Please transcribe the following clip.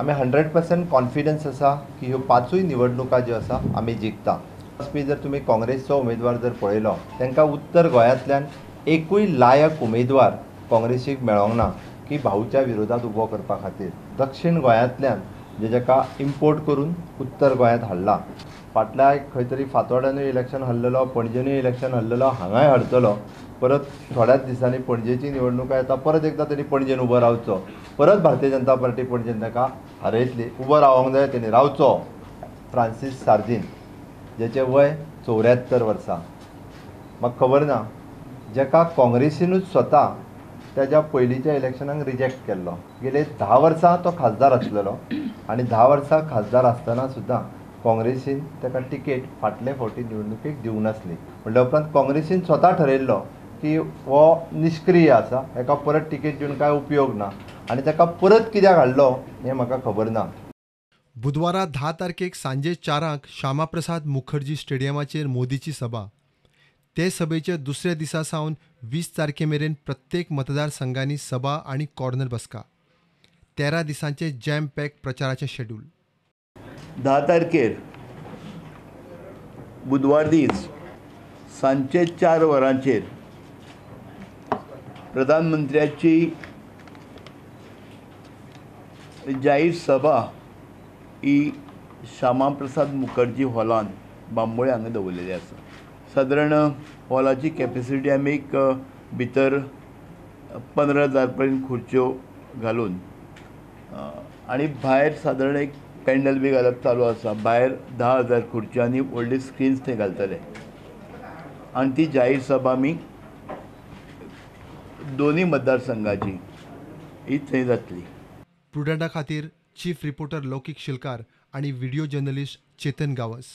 आमी 100% कॉन्फिडन्स आसा की ह्यो 5 निवडणुका ज्यो आसा आमी जिखता. जर तुमी काँग्रेसचो उमेदवार जर पळयलो तांकां उत्तर गोंयांतल्यान एकूय लायक उमेदवार काँग्रेसीक मेळोंक ना की भाऊच्या विरोधात उबो करपा खातीर. दक्षिण गोंयांतल्यान जे जाका इम्पोर्ट करून उत्तर गोंयांत हाडला. फाटल्या खंय तरी फातोड्यानूय इलेक्शन हरलेलो, पणजेनूय इलेक्शन हरलेलो, हांगाय हरतलो. परत थोड्याच दिसांनी पणजेची निवडणूक येता, परत एकदां तेणी पणजेन उबो रावचो, परत भारतीय जनता पार्टी पणजेन ताका हारयतली. उबो रावंक जाय, तेणी रावचो. फ्रांसीस सार्दीन जेचें वय 74 वर्सां, म्हाका खबर ना, जेका काँग्रेसीनूच स्वता तेज्या पयलींच्या इलेक्शनाक रिजेक्ट केल्लो. गेले 10 वर्सां तो खासदार आसलेलो आनी 10 वर्सां खासदार आसतना सुद्दां काँग्रेसीन ताका तिकेट फाटले फावटी निवडणुकेक दिवंक नासली. म्हणल्या उपरांत काँग्रेसीन स्वता ठरयल्लो की हो निश्क्रीय आसा, हेका परत तिकेट दिवन कांय उपयोग ना आनी ताका परत कित्याक हाडलो हें म्हाका खबर ना. बुधवारा 10 तारखेक सांजे 4 श्यामाप्रसाद मुखर्जी स्टेडियमाचेर मोदीची सभा. ते सभेच्या दुसऱ्या दिसा सावन 20 तारखे मेरेन प्रत्येक मतदारसंघांनी सभा आनी कॉर्नर बसका. 13 दिसांचे जॅम पॅक प्रचाराचें शेड्यूल. 10 तारखेर बुधवार दीस सांजचे 4 वरांचेर प्रधानमंत्र्याची जाहीर सभा ही श्यामाप्रसाद मुखर्जी हॉलान बांबोळे हांगा दवरलेली आसा. सादारण हॉलाची कॅपेसिटी आमी एक भितर 15,000 पर्यंत खुर्च्यो घालून आनी भायर सादारण एक पॅन्डल बी घालप चालू आसा. भायर 10,000 खुर्च्यो आनी व्हडली स्क्रीन्स थंय घालतले आनी ती जाहीर सभा आमी दोनूय मतदारसंघाची ही थंय जातली. प्रुडंटा खातीर चीफ रिपोर्टर लौकीक शिलकार आणि व्हिडिओ जर्नलिस्ट चेतन गावस.